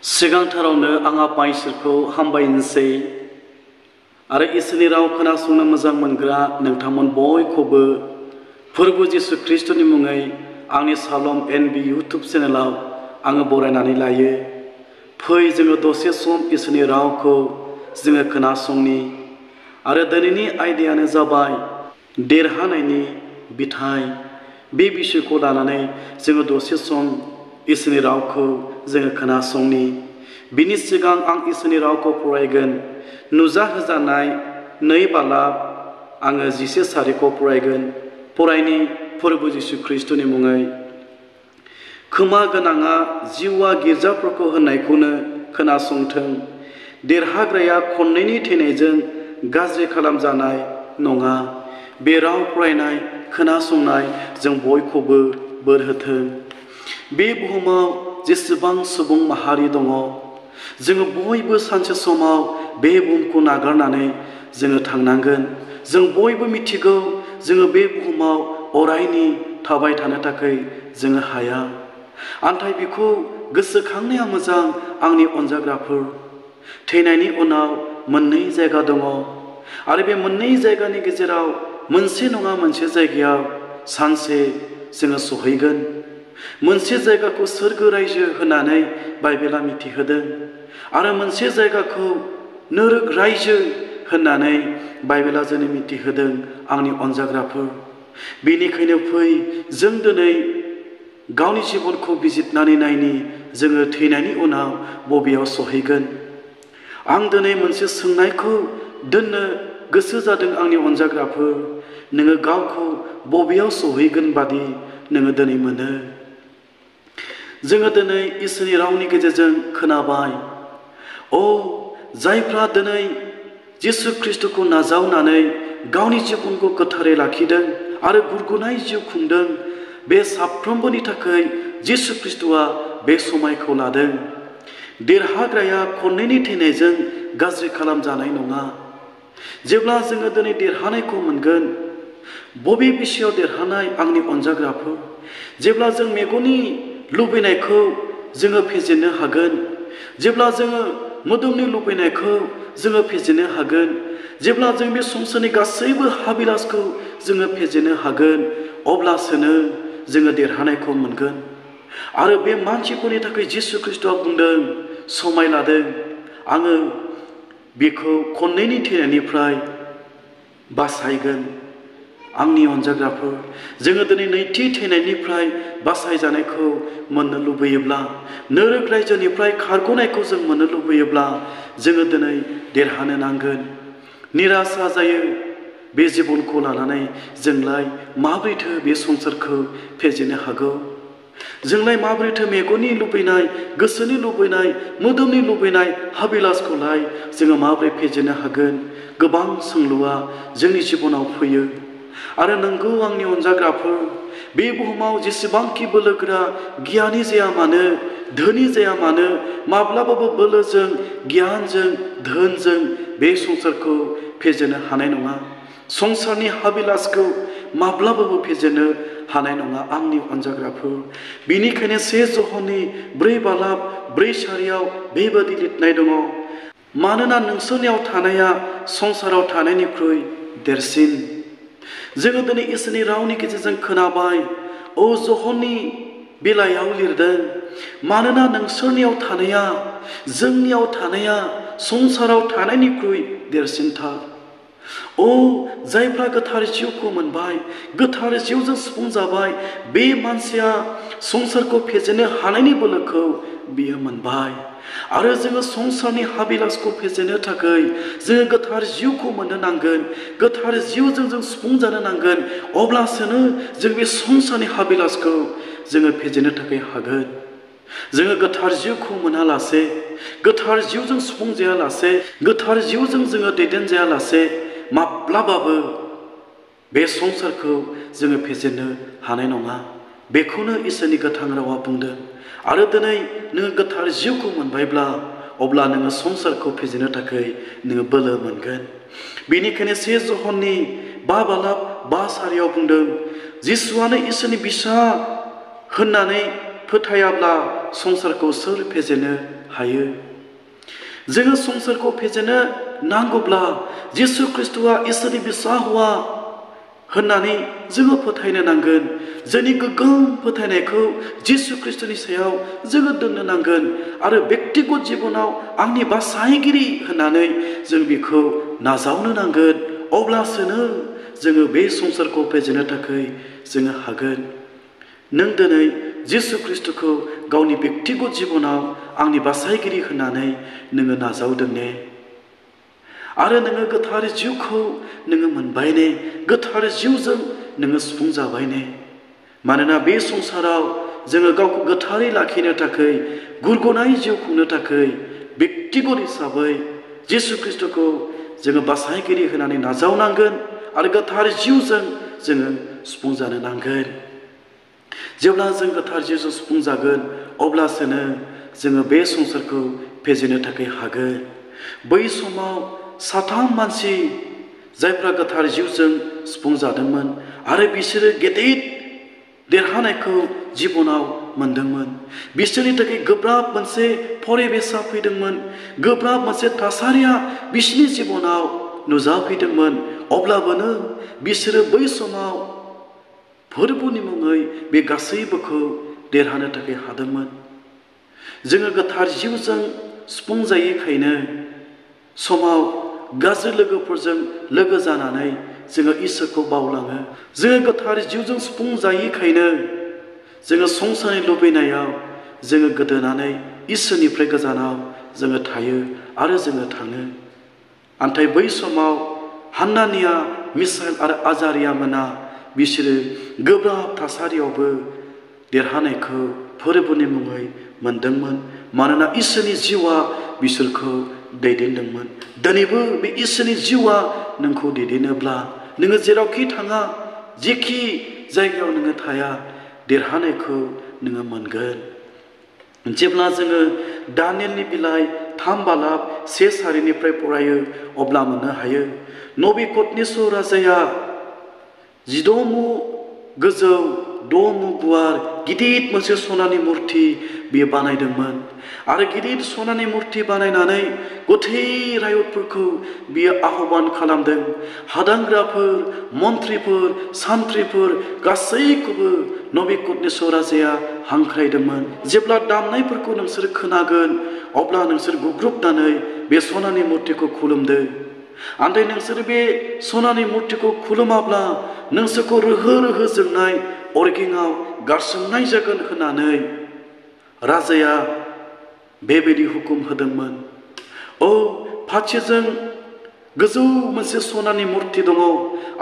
सिगांथारावनो आं आफा इसोरखौ हामबायनोसै आरो इसोरनि राव खोनासंनो मोजां मोनग्रा नोंथांमोन बयखौबो फोरबो जिसु ख्रिस्टनि मुङै आंनि सालम एनबि इउटुब चेनेलाव आङो बरायनानै लायो। फै जोङो दसे सम इसोरनि रावखौ जोङो खोनासंनि आरो दिनैनि आयदायानो जाबाय देरहानायनि बिथाइ। बे बिषयखौ लानानै जोङो दसे सम इसोरनि रावखौ जोङो खोनासंनि। बिनि सिगां आं इसोरनि रावखौ फरायगोन। नुजाहोजानाय 2 बालाब आङो 10 सारिखौ फरायगोन। फरायनि फोरबो जिसु ख्रिस्टनि मुङै। खोमा गोनाङा जिउआ गिर्जाफोरखौ होननायखौनो खोनासंथों। देरहाग्राया खननैनि थैनायजों गाज्रि खालामजानाय नङा। बे राव फरायनाय खोनासंनाय जों बयखौबो बोर होथों। बे बुहुमाव जेसेबां सुबुं माहारि दङ, जोङो बयबो सानसे समाव बे बुहुमखौ नागारनानै जोङो थांनांगोन। जों बयबो मिथिगौ जोङो बे बुहुमाव अरायनि थाबाय थानो थाखाय जोङो हाया। नाथाय बेखौ गोसोखांनाया मोजां आंनि अनजाग्राफोर। थैनायनि उनाव मोननै जायगा दङ आरो बे मोननै जायगानि गेजेराव मोनसे नङा मोनसे जायगायाव सानसे जोङो सहैगोन। मोनसे जायगाखौ सोरगो रायजो होननानै बाइबेला मिथिहोदों आरो मोनसे जायगाखौ नोरक रायजो होननानै बाइबेला जोंनो मिथिहोदों आंनि अनजाग्राफोर। बेनिखायनो फै जों दिनै गावनि जिबनखौ बिजिरनानै नायनि जोङो थैनायनि उनाव बबेयाव सहैगोन। आं दिनै मोनसे सोंनायखौ दोननो गोसो जादों आंनि अनजाग्राफोर। नोङो गावखौ बबेयाव सहैगोन बादि नोङो दिनै मोनो? जोङो दिनै इसोरनि रावनि गेजेरजों खोनाबाय, जायफ्रा दिनै जिसु ख्रिस्टखौ नाजावनानै गावनि जिबनखौ गोथारै लाखिदों आरो गुरगुनाय जिउ खुंदों, बे साफ्रोमबोनि थाखाय जिसु ख्रिस्टआ बे समायखौ लादों। देरहाग्राया खननैनि थैनायजों गाज्रि खालामजानाय नङा। जेब्ला जोङो दिनै देरहानायखौ मोनगोन, बबे बिषयाव देरहानाय आंनि अनजाग्राफोर? जेब्ला जों मेगननि लुबैनायखौ जोङो फेजेननो हागोन, जेब्ला जोङो मोदोमनि लुबैनायखौ जोङो फेजेननो हागोन, जेब्ला जों बे संसारनि गासैबो हाबिलासखौ जोङो फेजेननो हागोन, अब्लासोनो जोङो देरहानायखौ मोनगोन। आरो बे मानसिफोरनि थाखाय जिसु ख्रिस्टआ बुंदों, समाय लादों, आङो बेखौ खननैनि थैनायनिफ्राय बासायगोन। आंनि अनजाग्राफोर, जोङो दिनै नैथि थैनायनिफ्राय बासायजानायखौ मोननो लुबैयोब्ला, नोरक रायजोनिफ्राय खारग'नायखौ जों मोननो लुबैयोब्ला, जोङो दिनै देरहानो नांगोन। निराशा जायो बे जिबनखौ लानानै, जोंलाय माबोरैथो बे संसारखौ फेजेननो हागौ? जोंलाय माबोरैथो मेगननि लुबैनाय, गोसोनि लुबैनाय, मोदोमनि लुबैनाय हाबिलासखौलाय जोङो माबोरै फेजेननो हागोन? गोबां सोंलुआ जोंनि जिबनाव फैयो। आरो नंगौ आंनि अनजाग्राफोर, बे बुहुमाव जेसेबांखि बोलोगोरा गियानि जाया मानो, धोनि जाया मानो, माब्लाबाबो बोलोजों, गियानजों, धोनजों बे संसारखौ फेजेननो हानाय नङा। संसारनि हाबिलासखौ माब्लाबाबो फेजेननो हानाय नङा आंनि अनजाग्राफोर। बेनिखायनो 1 ज'हननि 4 बालाब 4 सारियाव बेबादि लिरनाय दङ, मानोना नोंसोरनियाव थानाया संसाराव थानायनिख्रुइ देरसिन। जोङो दिनै इसोरनि रावनि गेजेरजों खोनाबाय, ज'हननि बेलायाव लिरदों, मानोना नोंसोरनियाव थानाया, जोंनियाव थानाया संसाराव थानायनिख्रुइ देरसिनथार। जायफ्रा गोथार जिउखौ मोनबाय, गोथार जिउजों सुफुंजाबाय, बे मानसिया संसारखौ फेजेननो हानायनि बोलोखौ बियो मोनबाय। आरो जोङो संसारनि हाबिलासखौ फेजेननो थाखाय जोङो गोथार जिउखौ मोननो नांगोन। गोथार जिउजों जों सुफुंजानो नांगोन। अब्लासोनो जों बे संसारनि हाबिलासखौ जोङो फेजेननो थाखाय हागोन। जोङो गोथार जिउखौ मोनालासे, गोथार जिउजों सुफुंजायालासे, गोथार जिउजों जोङो दैदेनजायालासे माब्लाबाबो बे संसारखौ जोङो फेजेननो हानाय नङा। बेखौनो इसोरनि गोथां रावा बुंदों। आरो दिनै नोङो गोथार जिउखौ मोनबायब्ला, अब्ला नोङो संसारखौ फेजेननो थाखाय नोङो बोलो मोनगोन। बेनिखायनो 1 ज'हननि 5 बालाब 5 सारियाव बुंदों, जिसुआनो इसोरनि फिसा होननानै फोथायाब्ला संसारखौ सोर फेजेननो हायो। जोङो संसारखौ फेजेननो नांगौब्ला जिसु ख्रिस्ट'आ इसोरनि फिसा हौवा होननानै जोङो फोथायनो नांगोन। जोंनि गोग्गोम फोथायनायखौ जिसु ख्रिस्ट'नि सायाव जोङो दोननो नांगोन आरो बेक्तिगत जिबनाव आंनि बासायगिरि होननानै जों बेखौ नाजावनो नांगोन। अब्लासोनो जोङो बे संसारखौ फेजेननो थाखाय जोङो हागोन। नों दिनै जिसु ख्रिस्ट'खौ गावनि बेक्तिगत जिबनाव आंनि बासायगिरि होननानै नोङो नाजावदों ने? आरो नोङो गोथार जिउखौ नोङो मोनबाय ने? गोथार जिउजों नोङो सुफुंजाबाय ने? मानोना बे संसाराव जोङो गावखौ गोथारै लाखिनो थाखाय गुरगुनाय जिउ खुंनो थाखाय बेक्तिगत हिसाबै जिसु ख्रिस्ट'खौ जोङो बासायगिरि होनानै नाजावनांगोन आरो गोथार जिउजों जोङो सुफुंजानो नांगोन। जेब्ला जों गोथार जिउजों सुफुंजागोन अब्लासोनो जोङो बे संसारखौ फेजेननो थाखाय हागोन। बै समाव साथाम मानसि जायफ्रा गोथार जिउजों सुफुंजादोंमोन आरो बिसोरो गेदेर देरहानायखौ जिबनाव मोनदोंमोन। बिसोरनि थाखाय गोब्राब मोनसे परिबेसा फैदोंमोन, गोब्राब मोनसे थासारिया बिसोरनि जिबनाव नुजाफैदोंमोन। अब्लाबोनो बिसोरो बै समाव फोरबोनि मुङै बे गासैबोखौ देरहानो थाखाय हादोंमोन। जोङो गोथार जिउजों सुफुंजायैखायनो समाव गाज्रि लोगोफोरजों लोगो जानानै जोङो इसोरखौ बावलाङो। जोङो गोथार जिउजों सुफुंजायैखायनो जोङो संसारनि लुबैनायाव जोङो गोदोनानै इसोरनिफ्राय गोजानाव जोङो थायो आरो जोङो थाङो। नाथाय बै समाव हान्नानिया, मिसाएल आरो आजारिया मोना बिसोरो गोब्राब थासारियावबो देरहानायखौ फोरबोनि मुङै मोनदोंमोन। मानोना इसोरनि जिउआ बिसोरखौ दैदेनदोंमोन। दिनैबो बे इसोरनि जिउआ नोंखौ दैदेनोब्ला नोङो जेरावखि थाङा, जेखि जायगायाव नोङो थाया, देरहानायखौ नोङो मोनगोन। जेब्ला जोङो दानियेलनि बिलाइ 3:1-4 फरायो अब्ला मोननो हायो। नबुकदनेस्वर राजाया 16 मु गोजौ 6 मु गुवार गिदिर मोनसे सनानि मुर्ति बियो बानायदोंमोन आरो गिदिर सनानि मुर्ति बानायनानै गथै रायतफोरखौ बियो आह्वान खालामदों। हादांग्राफोर, मन्थ्रिफोर, सान्थ्रिफोर गासैखौबो नबुकदनेस्वर राजाया हांख्रायदोंमोन। जेब्ला दामनायफोरखौ नोंसोर खोनागोन अब्ला नोंसोर गुग्रुबनानै बे सनानि मुर्तिखौ खुलुमदो। नाथाय नोंसोर बे सनानि मुर्तिखौ खुलुमाब्ला नोंसोरखौ रोहो रोहो जोंनाय अरगेंआव गारसोमनाय जागोन होननानै राजाया बेबायदि हुकुम होदोंमोन। फारसेजों गोजौ मोनसे सनानि मुर्ति दङ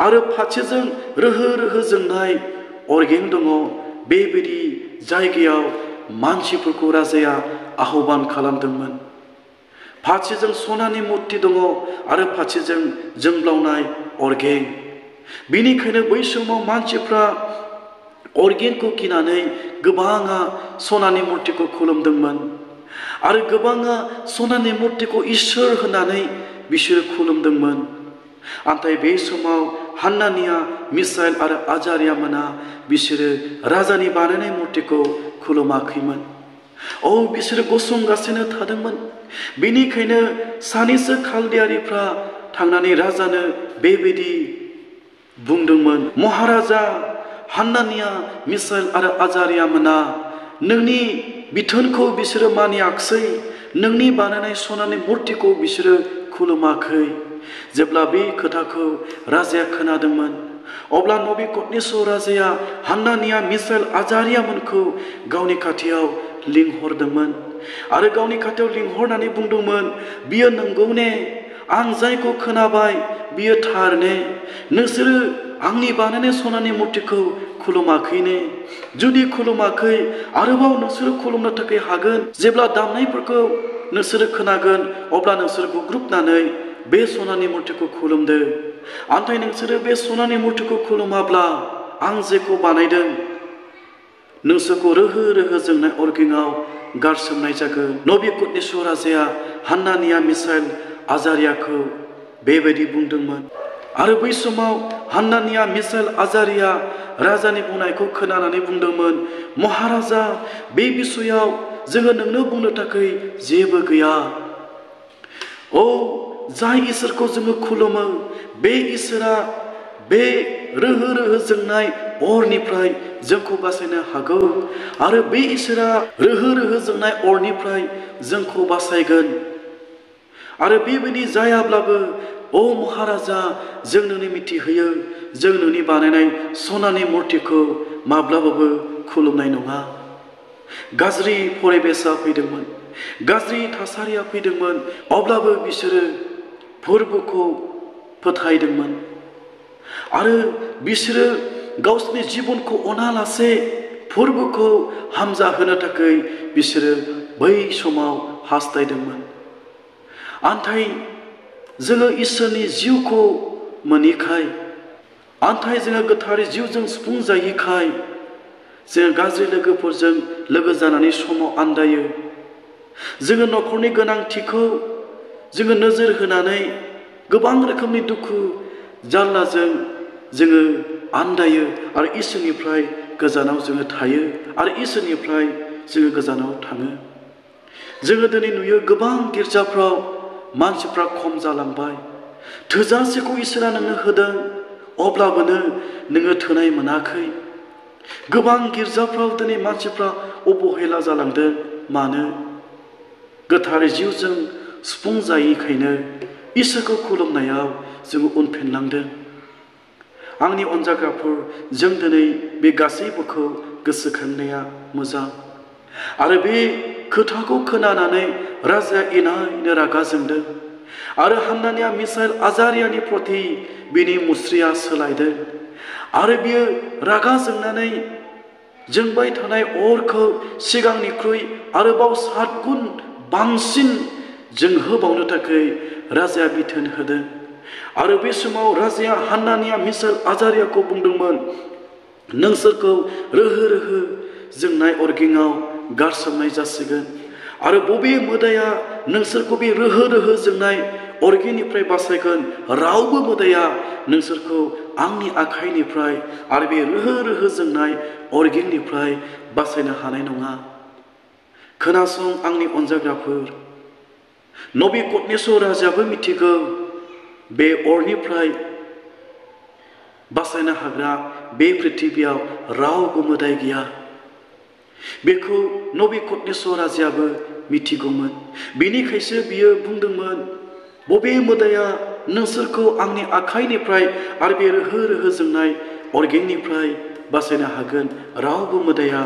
आरो फारसेजों रोहो रोहो जोंनाय अरगें दङ। बेबायदि जायगायाव मानसिफोरखौ राजाया आह्वान खालामदोंमोन। फारसेजों सनानि मुर्ति दङ आरो फारसेजों जोंब्लावनाय अरगें। बेनिखायनो बै समाव मानसिफ्रा अरगेंखौ गिनानै गोबाङा सनानि मुर्तिखौ खुलुमदोंमोन आरो गोबाङा सनानि मुर्तिखौ इसोर होननानै बिसोरो खुलुमदोंमोन। नाथाय बे समाव हान्नानिया, मिसाएल आरो आजारिया मोना बिसोरो राजानि बानायनाय मुर्तिखौ खुलुमाखैमोन। बिसोरो गसंगासिनो थादोंमोन। बेनिखायनो सानैसो खालदियारिफ्रा थांनानै राजानो बेबायदि बुंदोंमोन, महाराजा, हान्नानिया, मिसाएल आरो आजारिया मोना नोंनि बिथोनखौ बिसोरो मानियाखसै, नोंनि बानायनाय सनानि मुर्तिखौ बिसोरो खुलुमाखै। जेब्ला बे खोथाखौ राजाया खोनादोंमोन अब्ला नबुकदनेस्वर राजाया हान्नानिया, मिसाएल, आजारियामोनखौ गावनि खाथियाव लिंहरदोंमोन आरो गावनि खाथियाव लिंहरनानै बुंदोंमोन, बियो नंगौ ने? आं जायखौ खोनाबाय बियो थार ने? नोंसोरो आंनि बानायनाय सनानि मुर्तिखौ खुलुमाखै ने? जुदि खुलुमाखै आरोबाव नोंसोरो खुलुमनो थाखाय हागोन। जेब्ला दामनायफोरखौ नोंसोरो खोनागोन अब्ला नोंसोर गुग्रुबनानै बे सनानि मुर्तिखौ खुलुमदो। नाथाय नोंसोरो बे सनानि मुर्तिखौ खुलुमाब्ला आं जेखौ बानायदों नोंसोरखौ रोहो रोहो जोंनाय अरगेंआव गारसोमनाय जागोन। नबुकदनेस्वर राजाया हान्नानिया, मिसाएल, आजारियाखौ बेबायदि बुंदोंमोन आरो बै समाव हान्नानिया, मिसाएल, आजारिया राजानि बुंनायखौ खोनानानै बुंदोंमोन, महाराजा, बे बिसयाव जोङो नोंनो बुंनो थाखाय जेबो गैया। औ जाय इसोरखौ जोङो खुलुमो बे इसोरा बे रोहो रोहो जोंनाय अरनिफ्राय जोंखौ बासायनो हागौ आरो बे इसोरा रोहो रोहो जोंनाय अरनिफ्राय जोंखौ बासायगोन। आरो बेबायदि जायाब्लाबो ओ महाराजा जों नोंनो मिथिहोयो जों नोंनि बानायनाय सनानि मुर्तिखौ माब्लाबाबो खुलुमनाय नङा। गाज्रि परिबेसा फैदोंमोन, गाज्रि थासारिया फैदोंमोन, अब्लाबो बिसोरो फोरबोखौ फोथायदोंमोन आरो बिसोरो गावसोरनि जिबनखौ अनालासे फोरबोखौ हामजाहोनो थाखाय बिसोरो बै समाव हास्थायदोंमोन। आन्थाय जोङो इसोरनि जिउखौ मोनिखाय, आन्थाय जोङो गोथार जिउजों सुफुंजायिखाय जोङो गाज्रि लोगोफोरजों लोगो जानानै समाव आन्दायो। जोङो न'खरनि गोनांथिखौ जोङो नोजोर होनानै गोबां रोखोमनि दुखु जारलाजों जोङो आन्दायो आरो इसोरनिफ्राय गोजानाव जोङो थायो आरो इसोरनिफ्राय जोङो गोजानाव थाङो। जोङो दिनै नुयो गोबां गिर्जाफ्राव मानसिफ्रा खम जालांबाय। थोजासेखौ इसोरा नोंनो होदों, अब्लाबोनो नोङो थोनाय मोनाखै। गोबां गिर्जाफ्राव दिनै मानसिफ्रा अबहेला जालांदों। मानो? गोथार जिउजों सुफुंजायैखायनो इसोरखौ खुलुमनायाव जोङो उनफिनलांदों। आंनि अनजाग्राफोर, जों दिनै बे गासैबोखौ गोसोखांनाया मोजां। आरो बे खोथाखौ खोनानानै राजाया इनायनो रागा जोंदों आरो हान्नानिया मिसाइल आजारियानि प्रति बिनि मुस्रिया सोलायदों आरो बियो रागा जोंनानै जोंबाय थानाय अरखौ सिगांनिख्रुइ आरोबाव 7 गुन बांसिन जोंहोबावनो थाखाय राजाया बिथोन होदों। आरो बे समाव राजाया हान्नानिया मिसाइल आजारियाखौ बुंदोंमोन, नोंसोरखौ रोहो रोहो जोंनाय अरगेंआव गारसोमनाय जासिगोन आरो बबे मोदाया नोंसोरखौ बे रोहो रोहो जोंनाय अरगेंनिफ्राय बासायगोन? रावबो मोदाया नोंसोरखौ आंनि आखाइनिफ्राय आरो बे रोहो रोहो जोंनाय अरगेंनिफ्राय बासायनो हानाय नङा। खोनासं आंनि अनजाग्राफोर, नबुकदनेस्वर राजायाबो मिथिगौ बे अरनिफ्राय बासायनो हाग्रा बे पृथिबियाव रावबो मोदाय गैया। बेखौ नबुकदनेस्वर राजायाबो मिथिगौमोन। बेनिखायसो बियो बुंदोंमोन, बबे मोदाया नोंसोरखौ आंनि आखाइनिफ्राय आरो बे रोहो रोहो जोंनाय अरगेंनिफ्राय बासायनो हागोन? रावबो मोदाया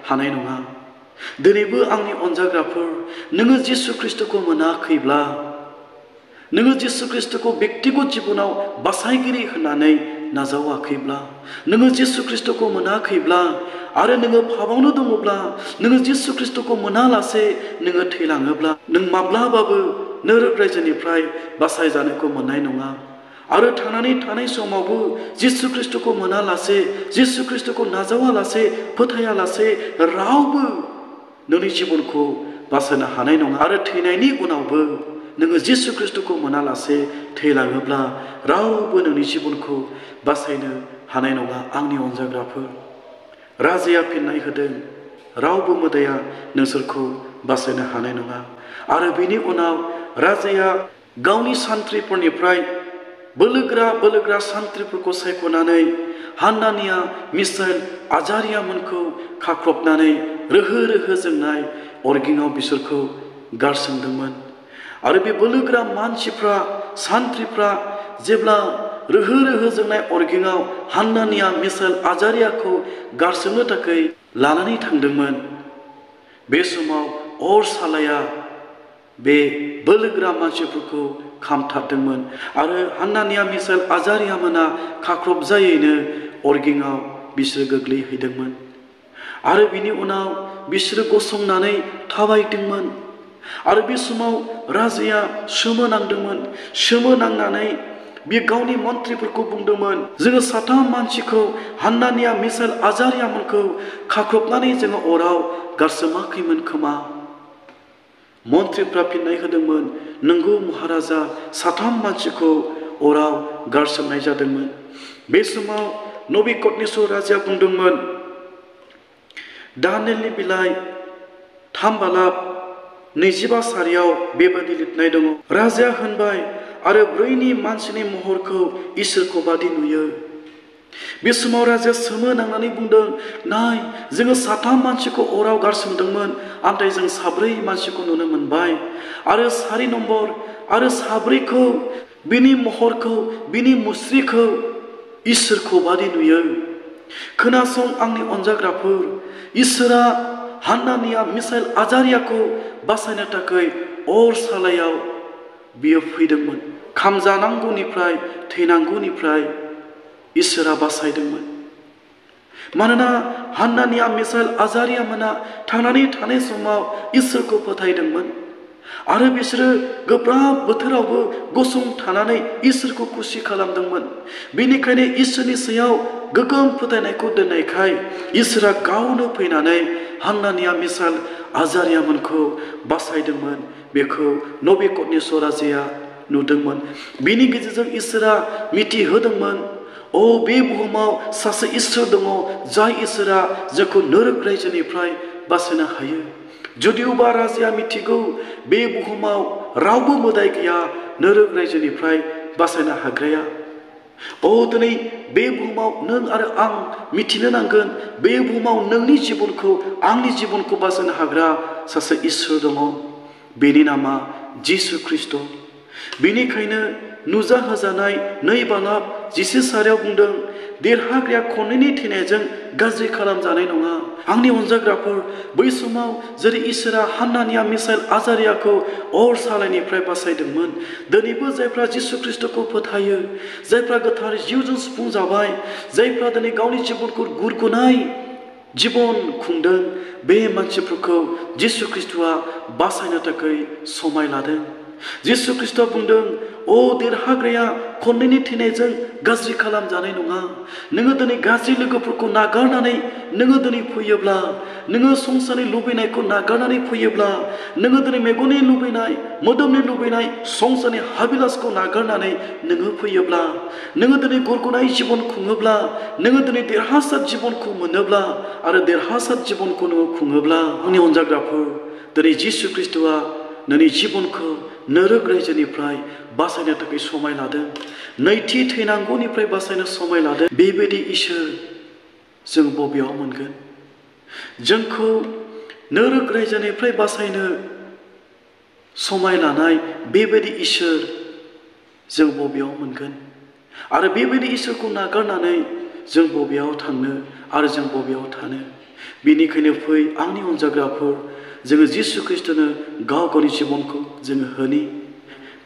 हानाय नङा। दिनैबो आंनि अनजाग्राफोर, नोङो जिसु ख्रिस्ट'खौ मोनाखैब्ला, नोङो जिसु ख्रिस्ट'खौ बेक्तिगत जिबनाव बासायगिरि होननानै नाजावाखैब्ला, नोङो जिसु ख्रिस्ट'खौ मोनाखैब्ला आरो नोङो पापावनो दङब्ला, नोङो जिसु ख्रिस्ट'खौ मोनालासे नोङो थैलाङोब्ला, नों माब्लाबाबो नरक रायजोनिफ्राय बासायजानायखौ मोननाय नङा। आरो थांनानै थानाय समावबो जिसु ख्रिस्ट'खौ मोनालासे, जिसु ख्रिस्ट'खौ नाजावालासे, फोथायालासे रावबो नोंनि जिबनखौ बासायनो हानाय नङा। आरो थैनायनि उनावबो नोङो जिसु ख्रिस्ट'खौ मोनालासे थैलाङोब्ला रावबो नोंनि जिबनखौ बासायनो हानाय नङा। आंनि अनजाग्राफोर, राजाया फिननाय होदों, रावबो मोदाया नोंसोरखौ बासायनो हानाय नङा। आरो बेनि उनाव राजाया गावनि सान्थ्रिफोरनिफ्राय बोलोग्रा सान्थ्रिफोरखौ सायख'नानै हान्नानिया मिसाइल आजारियामोनखौ खाख्रबनानै रोहो रोहो जोंनाय अरगेंआव बिसोरखौ गारसोमदोंमोन। आरो बे बोलोग्रा मानसिफ्रा, सान्थ्रिफ्रा जेब्ला रोहो रोहो जोंनाय अरगेंआव हान्नानिया मिसाइल आजारियाखौ गारसोमनो थाखाय लानानै थांदोंमोन, बे समाव अर सालाया बे बोलोग्रा मानसिफोरखौ खामथाबदोंमोन आरो हान्नानिया मिसाइल आजारियामोना खाख्रबजायैनो अरगेंआव बिसोर गोग्लैहैदोंमोन। आरो बिनि उनाव बिसोरो गसंनानै थाबायदोंमोन। आरो बे समाव राजाया सोमोनांदोंमोन। सोमोनांनानै बे गावनि मन्थ्रिफोरखौ बुंदोंमोन, जोङो 7 मानसिखौ हान्नानिया मिसाइल आजारियामोनखौ खाख्रबनानै जोङो अराव गारसोमाखैमोन खोमा? मन्थ्रिफ्रा फिननाय होदोंमोन, नंगौ महाराजा, 7 मानसिखौ अराव गारसोमनाय जादोंमोन। बे समाव नबुकदनेस्वर राजाया बुंदोंमोन, दानियेलनि बिलाइ हामबालाब 25 सारियाव बेबादि लिरनाय दङ। राजाया होनबाय, आरो 4नि मानसिनि महरखौ इसोरखौ बादि नुयो। बे समाव राजाया सोमोनांनानै बुंदों, नाय, जोङो 3 मानसिखौ अराव गारसोमदोंमोन, नाथाय जों 4 मानसिखौ नुनो मोनबाय। आरो 4 नम्बर आरो 4खौ बिनि महरखौ, बिनि मुस्रिखौ इसोरखौ बादि नुयो। खोनासं आंनि अनजाग्राफोर, इसोरा हान्नानिया मिसाइल आजारियाखौ बासायनो थाखाय अर सालायाव बियो फैदोंमोन। खामजानांगौनिफ्राय, थैनांगौनिफ्राय इसोरा बासायदोंमोन। मानोना हान्नानिया मिसाइल आजारिया मोना थांनानै थानाय समाव इसोरखौ फोथायदोंमोन आरो बिसोरो गोब्राब बोथोरावबो गसंथानानै इसोरखौ खुसि खालामदोंमोन। बेनिखायनो इसोरनि सायाव गोगोम फोथायनायखौ दोननायखाय इसोरा गावनो फैनानै हान्नानिया मिसाइल आजारियामोनखौ बासायदोंमोन। बेखौ नबुकदनेस्वर राजाया नुदोंमोन। बेनि गेजेरजों इसोरा मिथिहोदोंमोन, बे बुहुमाव सासे इसोर दङ, जाय इसोरा जोंखौ नोरोग रायजोनिफ्राय बासायनो हायो। जुदिउबा राजाया मिथिगौ बे बुहुमाव रावबो मोदाय गैया नोरोग रायजोनिफ्राय बासायनो हाग्राया। दिनै बे बुहुमाव नों आरो आं मिथिनो नांगोन, बे बुहुमाव नोंनि जिबनखौ, आंनि जिबनखौ बासायनो हाग्रा सासे इसोर दङ। बेनि नामा जिसु ख्रिस्ट'। बेनिखायनो नुजाहोजानाय 2 बालाब 10 सारियाव बुंदों, देरहाग्राया खननैनि थैनायजों गाज्रि खालामजानाय नङा। आंनि अनजाग्राफोर, बै समाव जेरै इसोरा हान्नानिया मिसाइल आजारियाखौ अर सालायनिफ्राय बासायदोंमोन, दिनैबो जायफ्रा जिसु ख्रिस्ट'खौ फोथायो, जायफ्रा गोथार जिउजों सुफुंजाबाय, जायफ्रा दिनै गावनि जिबनखौ गुरगुनाय जिबन खुंदों, बे मानसिफोरखौ जिसु ख्रिस्ट'आ बासायनो थाखाय समाय लादों। जिसु ख्रिस्ट'आ बुंदों, देरहाग्राया खननैनि थैनायजों गाज्रि खालामजानाय नङा। नोङो दिनै गाज्रि लोगोफोरखौ नागारनानै नोङो दिनै फैयोब्ला, नोङो संसारनि लुबैनायखौ नागारनानै फैयोब्ला, नोङो दिनै मेगननि लुबैनाय, मोदोमनि लुबैनाय, संसारनि हाबिलासखौ नागारनानै नोङो फैयोब्ला, नोङो दिनै गुरगुनाय जिबन खुङोब्ला, नोङो दिनै देरहासार जिबनखौ मोनोब्ला आरो देरहासार जिबनखौ नोङो खुङोब्ला, आंनि अनजाग्राफोर, दिनै जिसु ख्रिस्ट'आ नोंनि जिबनखौ नोरोग रायजोनिफ्राय बासायनो थाखाय समाय लादों। नैथि थैनांगौनिफ्राय बासायनो समाय लादों। बेबायदि इसोर जों बबेयाव मोनगोन? जोंखौ नोरोग रायजोनिफ्राय बासायनो समाय लानाय बेबायदि इसोर जों बबेयाव मोनगोन? आरो बेबायदि इसोरखौ नागारनानै जों बबेयाव थांनो आरो जों बबेयाव थानो? बेनिखायनो फै आंनि अनजाग्राफोर, जोङो जिसु ख्रिस्ट'नो गाव गावनि जिबनखौ जोङो होनि।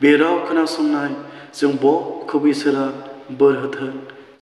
बे राव खोनासंनाय जों बयखौबो इसोरा बोर होथों।